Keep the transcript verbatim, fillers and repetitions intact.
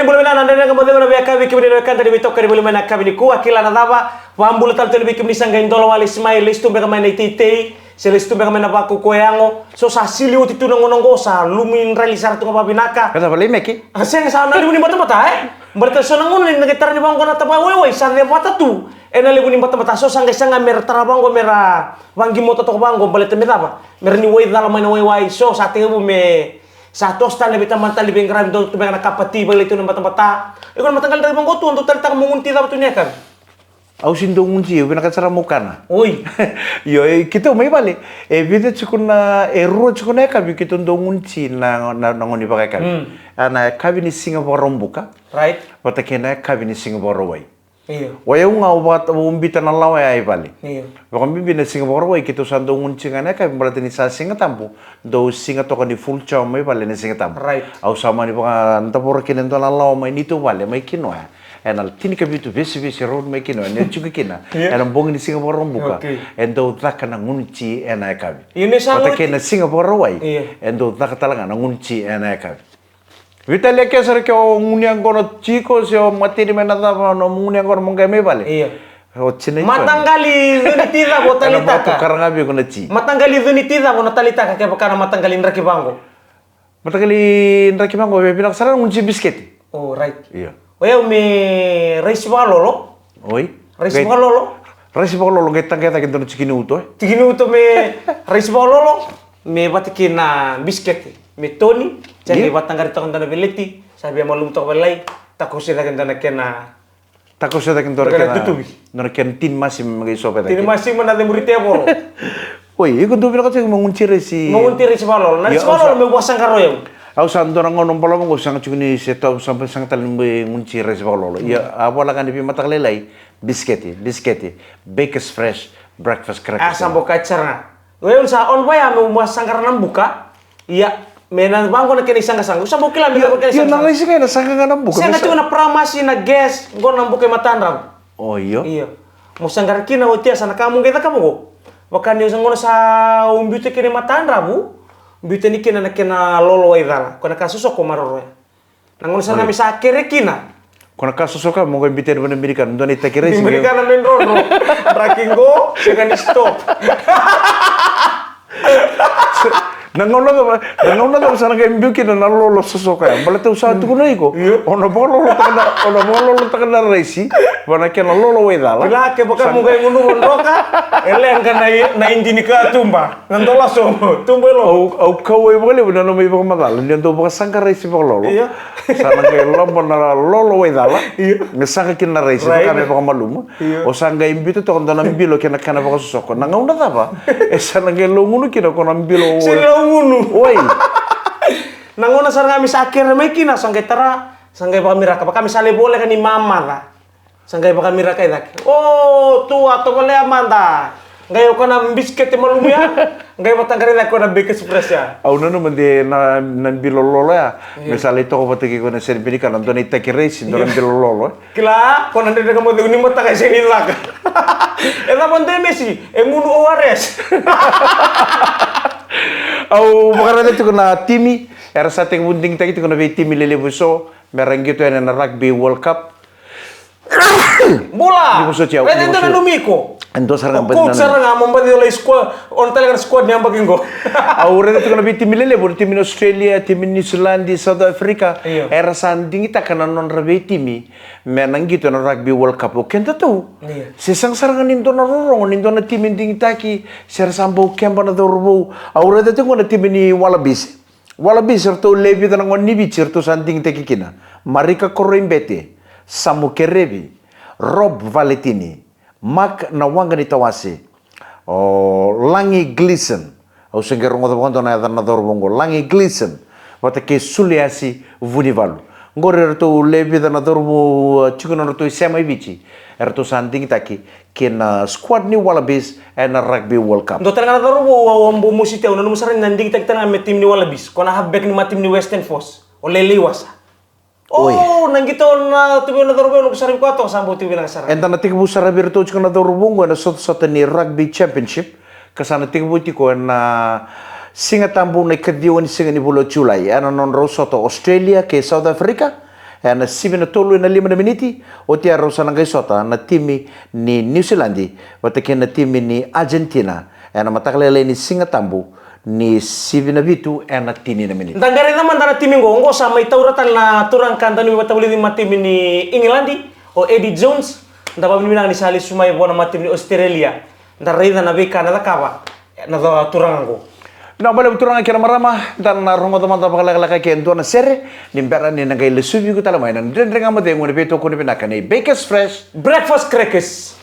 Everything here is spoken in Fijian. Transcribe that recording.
Bula vinaka na dredre ga mo cegu na veiyakavi, kemuni na wekada ni veitokani voli mai na yakavi nikua. Kila na cava, vakabula tale tu yani vei kemuni sa qai dola wale, se mai lesu tu beka mai na iteitei, se lesu tu beka mai na vakaukauwa yago. So sa sili oti tu na gauna oqo, sa lumi drali sara tu ga vakavinaka. Ka cava, lai meke? A, sega, sa na levu ni batabata, e? Baleta so na gauna ni na qai tara ni vaqo na taba waiwai, sa cevata tu ena levu ni batabata. So sa qai saga mera tara vaqo, mera vaqimota toka vaqo, baleta me cava? Mera ni waicala mai na waiwai. So sa tekivu me sa toso tale na veitabana tale ni veiqaravi, dodonu tu beka na kapa ti, vakailai tu na batabata. Iko na mataqali draki vaqo tu, o dau taleitaka mo gunu ti cava tu ni yakavi? Au sega ni dau gunu ti, au vinakata sara meu kana. Oi. Io, e, keitou mai vale, e vica tiko na, e rua tiko na yakavi keitou dau gunu ti na, na, na gauna ni vakayakavi. Mm. A, na yakavi ni Siga Vakaraubuka. Right. Vata kei na yakavi ni Siga Vakarauwai. Io. O yau ga au vaka, au biuta na lawa ya i vale. Io. Vakabibi na Siga Vakarauwai keitou sa dau gunu ti ga na yakavi, baleta ni sa Siga Tabu, dau siga toka ni full chow mai vale na Siga Tabu. Right. Au sa mani vakadavora kina e dua na lawa mai neitou vale mai Kinoya. Ena tinikavitu vesivesi e rauni mai Kinoya, e tiko kina. Io. Ena bogi ni Siga Vakaraubuka. Okay. E dau caka na gunu ti ena yakavi. Io, ni sa vata kei na Siga Vakarauwai. Io. E dau caka tale ga na gunu ti ena yakavi. Vitalia, ke sara ke o gunu yaqona tiko, se o mateni mai na cava, o gunu yaqona mo qai mai vale. Io. O tina i Joni. Mataqali cuni ti cava o taleitaka? Ena vakatokara ga vei iko na ti. Mataqali cuni ti cava o na taleitaka kevaka na mataqali draki vaqo? Mataqali draki vaqo, e vinaka sara na gunu ti bisikete. Oh, right. Io. O yau me raisi vakalolo. Oi. Raisi vakalolo. Raisi vakalolo, qai taqaya cake dua na tikini uto, e? Tikini uto me raisi vakalolo, me vata kei na bisikete. Me toni, sa qai vakataqari toka dua na veleti, sa via malumu toka vakalailai, takoso cake dua na kena. Takoso cake dua na kena tutuvi. Dua na kena tini masima me qai sova cake. Tini masima na cemuri tevoro. Oi, iko dau vinakata tiko mo gunu ti raisi. Mo gunu ti raisi vakalolo. Na raisi vakalolo me vakasaqara o yau. Au sa dua na gauna balavu qo, au sega tiko ni se tau, sa sega tale ni gunu ti raisi vakalolo. Ia, a voleka ni veimataka lailai, bisikete, bisikete, Bakers Fresh, breakfast crackers. A sa bau kati sara ga. O yau sa on vaya meu vakasaqara na buka. Ia, me na vaqo na kena isaqasaqa. Au sa bau kila me na kena isaqasaqa. Io, na raisi ga ena saqa ga na buka. Sega tiko na Pramasi, na Guess, qo na buka i Matadravu. O, io. Io. Mo saqara kina oti ya, sa na ka mo qai cakava qo. Vaka ni sa gauna sa biuta kina i Matadravu, biuta ni kina na kena lolo waicala. Ko na ka sosoko maroroya. Na gauna sara ga me sa kere kina. Ko na ka sosoko mo qai biuta yani vei na Amerikana, dua na itaki raisi. Amerikana me drodro. Draki qo, sega ni stop. Na gauna cava, na gauna cava sa na qai biu kina na lolo sosoko ya? Baleta au sa tukuna iko. Io. O na vakalolotaka na, o na vakalolotaka na raisi vua na kena lolo waicala. Kila, kevaka mo qai gunuva droka, e leqa na i, na idi ni katuba. Na dolaso, tuba e lolo. Au, au kauwai vakalevu na nomu ivakamacala ni o dau vakasaqara raisi vakalolo. Io. Sa na qai lobo na lolo waicala. Io. Me saqa kina na raisi, vaka me vakamalumu. Io. O sa qai biuta toka dua na bilo kei na kena vakasosoko. Na gauna cava e sa na qai laugunu kina ko na bilo? Se laugunu. Oi. Na gauna sara ga me sa kere mai kina, sa qai tara, sa qai vakamiraka, vaka me sa lai voleka ni mamaca. Sa qai vakamiraka i cake. O, tu a tovolea mada. Qai o koya na bisikete malumu ya. Qai vakataqara i cake o koya na Bakers Fresh ya. Au nanuma de na, na bilo lolo ya. Io. Me sa lai toka vata kei koya na sere binikana, dua na itaki raisi, dua na bilo lolo, e. Kila, ko na dredre ga mo cegu ni mataka e sega ni caka. E cava de mesi, e gunu O R S. Au vakaraica tiko na timi, era sa tekivu digitaki tiko na veitimi lelevu eso, me ra qito yani ena Rugby World Cup. Bula! Ni vosoti au, raica ni dua na vosoti. Nanumi iko. E dua sara ga. O coach sara ga mo baci o lai squad, o na tale ga na squad ni yabaki qo. Au raica tiko na veitimi lelevu, na timi ni Australia, timi ni New Zealand, South Africa. Io. Era sa digitaka na nodra veitimi me na qito ena Rugby World Cup. O kedatou. Io. Se sega sara ga ni dua na rorogo ni dua na timi digitaki, se ra sa bau keba na cauravou. Au raica tiko na timi ni Wallabies. Wallabies, eratou le vica na gone ni Viti eratou sa digitaki kina. Marika Koroibete, Samu Kerevi, Rob Valetini, Mark Nawaqa ni Tawase, o Lagi Gleeson. Au se qai rogoca vakadua na yacana na cauravou oqo, Lagi Gleeson, vata kei Suliasi Vunivalu. Oqori eratou le vica na cauravou, a, tiko na nodratou isema i Viti. Eratou sa digitaki kina squad ni Wallabies ena Rugby World Cup. Dua tale ga na cauravou au a bau mositi au, nanuma sara ni na digitaki tale ga me timi ni Wallabies. Ko na halfback ni matimi ni Western Force. O Lele Iwasa. Oi. O, na qito na tu vei na cauravou, na kusaravi koya toka sa bau tu vinaka sara. Eda na tekivu sara vei iratou tiko na cauravou oqo ena sotasota ni Rugby Championship. Ka sa na tekivu tiko ena Siga Tabu na ikaciwa ni siga ni vula o Julai. Ena nodrau sota o Australia kei South Africa. ena sivi na tolu ena lima na miniti. Oti ya rau sa na qai sota na timi ni Niusiladi vata kei na timi ni Argentina ena mataka lailai ni Siga Tabu ni sivi na vitu ena tini na miniti. Da qai raica mada na timi qo, qo sa mai taura tale na turaga ka dau ni mai vatavulici matimi ni Igiladi, o Eddie Jones. Da vakavinavinaka ni sa lesu mai vua na matimi ni Australia. Da raica na veika na cakava na turaga qo. Na bale turaga kei na marama, da na rogoca mada vakalekaleka ke dua na sere ni bera ni na qai lesuvi iko tale mai na Dredre Ga Mo Cegu ena veitokoni vinaka ni Bakers Fresh Breakfast Crackers.